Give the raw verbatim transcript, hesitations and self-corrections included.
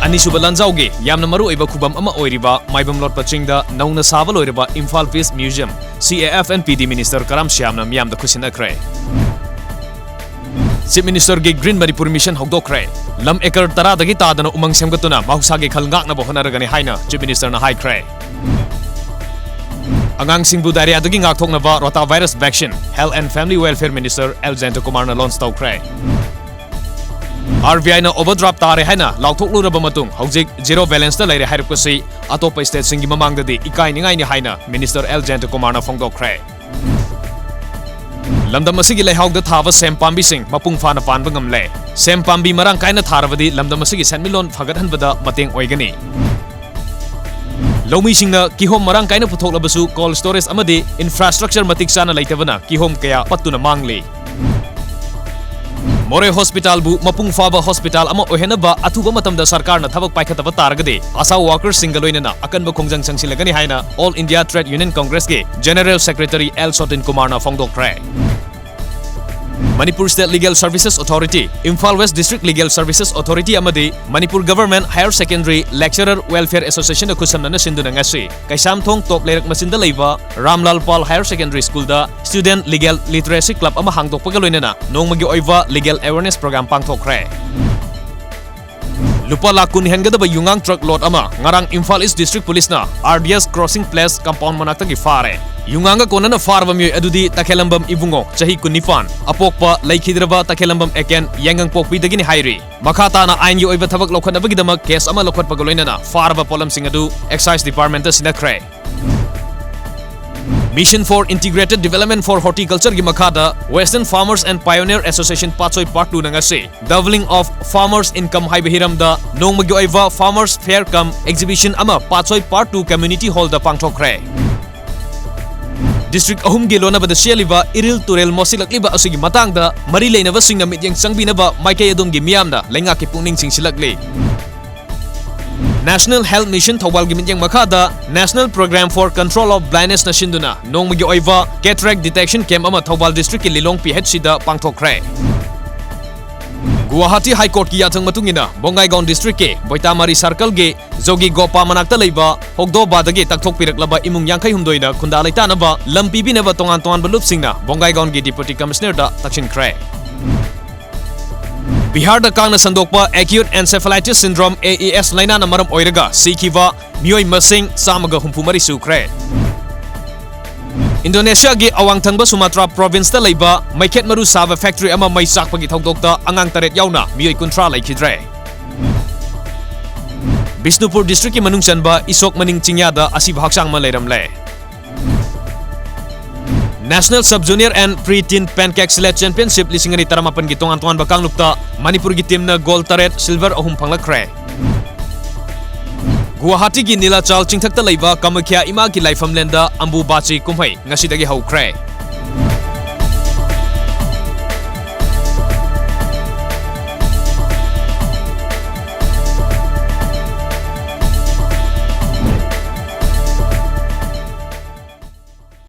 ꯑꯅꯤꯁꯨꯕ ꯂꯥꯟꯖꯥꯎꯒꯤ ꯌꯥꯝꯅ ꯃꯔꯨꯑꯣꯏꯕ ꯈꯨꯕꯝ ꯑꯃ ꯑꯣꯏꯔꯤꯕ ꯃꯥꯏꯕꯝ ꯂꯣꯠꯄ ꯆꯤꯡꯗ ꯅꯧꯅ ꯁꯥꯕ ꯂꯣꯏꯔꯕ Imphal peace museum, C A F and P D Minister Karam ꯁ꯭ꯌꯥꯝꯅ ꯃꯤꯌꯥꯝꯗ ꯈꯨꯠꯁꯤꯟꯅꯈ꯭ꯔꯦ꯫ Chief Minister ꯒꯤ Green Manipur Mission ꯍꯧꯗꯣꯛꯈ꯭ꯔꯦ꯫ ꯂꯝ ꯑꯦꯀꯔ ꯇꯔꯥꯗꯒꯤ ꯇꯥꯗꯅ ꯎꯃꯪ ꯁꯦꯝꯒꯠꯇꯨꯅ ꯃꯍꯧꯁꯥꯒꯤ ꯈꯜ ꯉꯥꯛꯅꯕ ꯍꯣꯠꯅꯔꯒꯅꯤ ꯍꯥꯏꯅ Chief Minister ꯅ ꯍꯥꯏꯈ꯭ꯔꯦ꯫ ꯑꯉꯥꯡꯁꯤꯡꯕꯨ diarrhea ꯗꯒꯤ ꯉꯥꯛꯊꯣꯛꯅꯕ rotavirus vaccine Health and Family Welfare Minister L Jayantakumar ꯅ launch ꯇꯧꯈ꯭ꯔꯦ꯫ R B I ꯅ overdraft ꯇꯥꯔꯦ ꯍꯥꯏꯅ ꯂꯥꯎꯊꯣꯛꯂꯨꯔꯕ ꯃꯇꯨꯡ ꯍꯧꯖꯤꯛ zero balance ꯇ ꯂꯩꯔꯦ ꯍꯥꯏꯔꯛꯄꯁꯤ ꯑꯇꯣꯞꯄ state ꯁꯤꯡꯒꯤ ꯃꯃꯥꯡꯗꯗꯤ ꯏꯀꯥꯏꯅꯤꯡꯉꯥꯏꯅꯤ ꯍꯥꯏꯅ Minister L Jayantakumar ꯅ ꯐꯣꯡꯗꯣꯛꯈ꯭ꯔꯦ꯫ ꯂꯝꯗꯝ ꯑꯁꯤꯒꯤ ꯂꯩꯍꯥꯎꯗ ꯊꯥꯕ ꯁꯦꯝ ꯄꯥꯝꯕꯤꯁꯤꯡ ꯃꯄꯨꯡ ꯐꯥꯅ ꯄꯥꯟꯕ ꯉꯝꯂꯦ꯫ ꯁꯦꯝ ꯄꯥꯝꯕꯤ ꯃꯔꯥꯡ ꯀꯥꯏꯅ ꯊꯥꯔꯕꯗꯤ ꯂꯝꯗꯝ ꯑꯁꯤꯒꯤ ꯁꯦꯟꯃꯤꯠꯂꯣꯟ ꯐꯒꯠꯍꯟꯕꯗ ꯃꯇꯦꯡ ꯑꯣꯏꯒꯅꯤ꯫ ꯂꯧꯃꯤꯁꯤꯡꯅ ꯀꯤꯍꯣꯝ ꯃꯔꯥꯡ ꯀꯥꯏꯅ ꯄꯨꯊꯣꯛꯂꯕꯁꯨ cold storage ꯑꯃꯗꯤ infrastructure ꯃꯇꯤꯛ ꯆꯥꯅ ꯂꯩꯇꯕꯅ ꯀꯤꯍꯣꯝ ꯀꯌꯥ ꯄꯠꯇꯨꯅ ꯃꯥꯡꯂꯤ꯫ ꯃꯣꯔꯦ ꯍꯣꯁꯄꯤꯇꯥꯜꯕꯨ ꯃꯄꯨꯡ ꯐꯥꯕ ꯍꯣꯁꯄꯤꯇꯥꯜ ꯑꯃ ꯑꯣꯏꯍꯟꯅꯕ ꯑꯊꯨꯕ ꯃꯇꯝꯗ ꯁꯔꯀꯥꯔꯅ ꯊꯕꯛ ꯄꯥꯏꯈꯠꯇꯕ ꯇꯥꯔꯒꯗꯤ ꯑꯁꯥ ꯋꯥꯔꯀꯔꯁꯤꯡꯒ ꯂꯣꯏꯅꯅ ꯑꯀꯟꯕ ꯈꯣꯡꯖꯪ ꯆꯪꯁꯤꯜꯂꯒꯅꯤ ꯍꯥꯏꯅ All India Trade Union Congress ꯀꯤ General Secretary L ꯁꯣꯇꯤꯟ ꯀꯨꯃꯥꯔꯅ ꯐꯣꯡꯗꯣꯛꯈ꯭ꯔꯦ꯫ Manipur State Legal Services Authority, Imphal West District Legal Services Authority ꯑꯃꯗꯤ Manipur Government Higher Secondary Lecturer Welfare Association ꯅ ꯈꯨꯠꯁꯝꯅꯅ ꯁꯤꯟꯗꯨꯅ ꯉꯁꯤ ꯀꯩꯁꯥꯝꯊꯣꯡ ꯇꯣꯞ ꯂꯩꯔꯛ ꯃꯆꯤꯟꯗ ꯂꯩꯕ ꯔꯥꯝꯂꯥꯜ ꯄꯥꯜ Higher Secondary School ꯗ Student Legal Literacy Club ꯑꯃ ꯍꯥꯡꯗꯣꯛꯄꯒ ꯂꯣꯏꯅꯅ ꯅꯣꯡꯃꯒꯤ ꯑꯣꯏꯕ legal awareness program ꯄꯥꯡꯊꯣꯛꯈ꯭ꯔꯦ꯫ ꯂꯨꯄꯥ ꯂꯥꯈ ꯀꯨꯟ ꯍꯦꯟꯒꯗꯕ ꯌꯨꯉꯥꯡ truck load ꯑꯃ ꯉꯔꯥꯡ Imphal East District Police ꯅ R D S Crossing Place compound ꯃꯅꯥꯛꯇꯒꯤ ꯐꯥꯔꯦ꯫ ꯌꯨꯉꯥꯡꯒ ꯀꯣꯟꯅꯅ ꯐꯥꯔꯕ ꯃꯤꯑꯣꯏ ꯑꯗꯨꯗꯤ ꯇꯈꯦꯂꯝꯕꯝ ꯏꯕꯨꯡꯉꯣ, ꯆꯍꯤ ꯀꯨꯟꯅꯤꯄꯥꯟ, ꯑꯄꯣꯛꯄ ꯂꯩꯈꯤꯗ꯭ꯔꯕ ꯇꯈꯦꯂꯝꯕꯝ ꯑꯦꯀꯦꯟ, ꯌꯥꯏꯉꯪꯄꯣꯛꯄꯤꯗꯒꯤꯅꯤ ꯍꯥꯏꯔꯤ꯫ ꯃꯈꯥ ꯇꯥꯅ ꯑꯥꯏꯟꯒꯤ ꯑꯣꯏꯕ ꯊꯕꯛ ꯂꯧꯈꯠꯅꯕꯒꯤꯗꯃꯛ case ꯑꯃ ꯂꯧꯈꯠꯄꯒ ꯂꯣꯏꯅꯅ ꯐꯥꯔꯕ ꯄꯣꯠꯂꯝꯁꯤꯡ ꯑꯗꯨ Excise Department ꯇ ꯁꯤꯟꯅꯈ꯭ꯔꯦ꯫ Mission for Integrated Development for Horticulture ꯒꯤ ꯃꯈꯥꯗ Western Farmers and Pioneer Association Patsoi Part two ꯅ ꯉꯁꯤ Doubling of Farmers Income ꯍꯥꯏꯕ ꯍꯤꯔꯝꯗ ꯅꯣꯡꯃꯒꯤ ꯑꯣꯏꯕ Farmers Fair cum Exhibition ꯑꯃ ꯄꯥꯠꯁꯣꯏ Part two Community Hall ꯗ ꯄꯥꯡꯊꯣꯛꯈ꯭ꯔꯦ꯫ District ꯑꯍꯨꯝꯒꯤ ꯂꯣꯟꯅꯕꯗ ꯆꯦꯜꯂꯤꯕ ꯏꯔꯤꯜ ꯇꯨꯔꯦꯜ ꯃꯣꯠꯁꯤꯜꯂꯛꯂꯤꯕ ꯑꯁꯤꯒꯤ ꯃꯇꯥꯡꯗ ꯃꯔꯤ ꯂꯩꯅꯕꯁꯤꯡꯅ ꯃꯤꯠꯌꯦꯡ ꯆꯪꯕꯤꯅꯕ ꯃꯥꯏꯀꯩ ꯑꯗꯣꯝꯒꯤ ꯃꯤꯌꯥꯝꯅ ꯂꯩꯉꯥꯛꯀꯤ ꯄꯨꯛꯅꯤꯡ ꯆꯤꯡꯁꯤꯜꯂꯛꯂꯤ꯫ National Health Mission ꯊꯧꯕꯥꯜꯒꯤ ꯃꯤꯠꯌꯦꯡ ꯃꯈꯥꯗ National Program for Control of Blindness ꯅ ꯁꯤꯟꯗꯨꯅ ꯅꯣꯡꯃꯒꯤ ꯑꯣꯏꯕ Cataract Detection Camp ꯑꯃ ꯊꯧꯕꯥꯜ District ꯀꯤ ꯂꯤꯂꯣꯡ P H C ꯗ ꯄꯥꯡꯊꯣꯛꯈ꯭ꯔꯦ꯫ ꯒꯨꯋꯥꯍꯥꯇꯤ High Courtꯀꯤ ꯌꯥꯊꯪ ꯃꯇꯨꯡ ꯏꯟꯅ ꯕꯣꯡꯒꯥꯏꯒꯥꯎꯟ districtꯀꯤ ꯕꯣꯏꯇꯥꯃꯥꯔꯤ circleꯒꯤ ꯖꯣꯒꯤ ꯒꯣꯄꯥ ꯃꯅꯥꯛꯇ ꯂꯩꯕ ꯍꯣꯛꯗꯣꯕꯥꯗꯒꯤ ꯇꯛꯊꯣꯛꯄꯤꯔꯛꯂꯕ ꯏꯃꯨꯡ ꯌꯥꯡꯈꯩ ꯍꯨꯝꯗꯣꯏꯅ ꯈꯨꯟꯗꯥ ꯂꯩꯇꯥꯅꯕ ꯂꯝ ꯄꯤꯕꯤꯅꯕ ꯇꯣꯉꯥꯟ ꯇꯣꯉꯥꯟꯕ ꯂꯨꯞꯁꯤꯡꯅ ꯕꯣꯡꯒꯥꯏꯒꯥꯎꯟꯒꯤ Deputy Commissionerꯗ ꯇꯛꯁꯤꯟꯈ꯭ꯔꯦ꯫ ꯕꯤꯍꯥꯔꯗ ꯀꯥꯡꯅ ꯁꯟꯗꯣꯛꯄ Acute Encephalitis Syndrome, A E S, ꯂꯥꯏꯅꯥꯅ ꯃꯔꯝ ꯑꯣꯏꯔꯒ ꯁꯤꯈꯤꯕ ꯃꯤꯑꯣꯏ ꯃꯁꯤꯡ ꯆꯥꯝꯃꯒ ꯍꯨꯝꯐꯨ ꯃꯔꯤ ꯁꯨꯈ꯭ꯔꯦ꯫ ꯏꯟꯗꯣꯅꯦꯁꯤꯌꯥꯒꯤ ꯑꯋꯥꯡ ꯊꯪꯕ ꯁꯨꯃꯥꯇ꯭ꯔꯥ provinceꯇ ꯂꯩꯕ ꯃꯩꯈꯦꯠ ꯃꯔꯨ ꯁꯥꯕ factory ꯑꯃ ꯃꯩ ꯆꯥꯛꯄꯒꯤ ꯊꯧꯗꯣꯛꯇ ꯑꯉꯥꯡ ꯇꯔꯦꯠ ꯌꯥꯎꯅ ꯃꯤꯑꯣꯏ ꯀꯨꯟꯊ꯭ꯔꯥ ꯂꯩꯈꯤꯗ꯭ꯔꯦ꯫ ꯕꯤꯁꯅꯨꯄꯨꯔ districtꯀꯤ ꯃꯅꯨꯡ ꯆꯟꯕ ꯏꯁꯣꯛ ꯃꯅꯤꯡ ꯆꯤꯡꯌꯥꯗ ꯑꯁꯤꯕ ꯍꯛꯆꯥꯡ ꯑꯃ ꯂꯩꯔꯝꯂꯦ꯫ National Sub Junior and Pre-Teen Pancake Sledge Championship ꯂꯤꯁꯤꯡ ꯑꯅꯤ ꯇꯔꯥꯃꯥꯄꯟꯒꯤ ꯇꯣꯉꯥꯟ ꯇꯣꯉꯥꯟꯕ ꯀꯥꯡꯂꯨꯞꯇ ꯃꯅꯤꯄꯨꯔꯒꯤ teamꯅ gold ꯇꯔꯦꯠ, silver ꯑꯍꯨꯝ ꯐꯪꯂꯛꯈ꯭ꯔꯦ꯫ ꯒꯨꯋꯥꯍꯥꯇꯤꯒꯤ ꯅꯤꯂꯥꯆꯥꯜ ꯆꯤꯡꯊꯛꯇ ꯂꯩꯕ ꯀꯥꯃꯈ꯭ꯌꯥ ꯏꯃꯥꯒꯤ ꯂꯥꯏꯐꯝꯂꯦꯟꯗ ꯑꯝꯕꯨꯕꯥꯆꯤ ꯀꯨꯝꯍꯩ ꯉꯁꯤꯗꯒꯤ ꯍꯧꯈ꯭ꯔꯦ꯫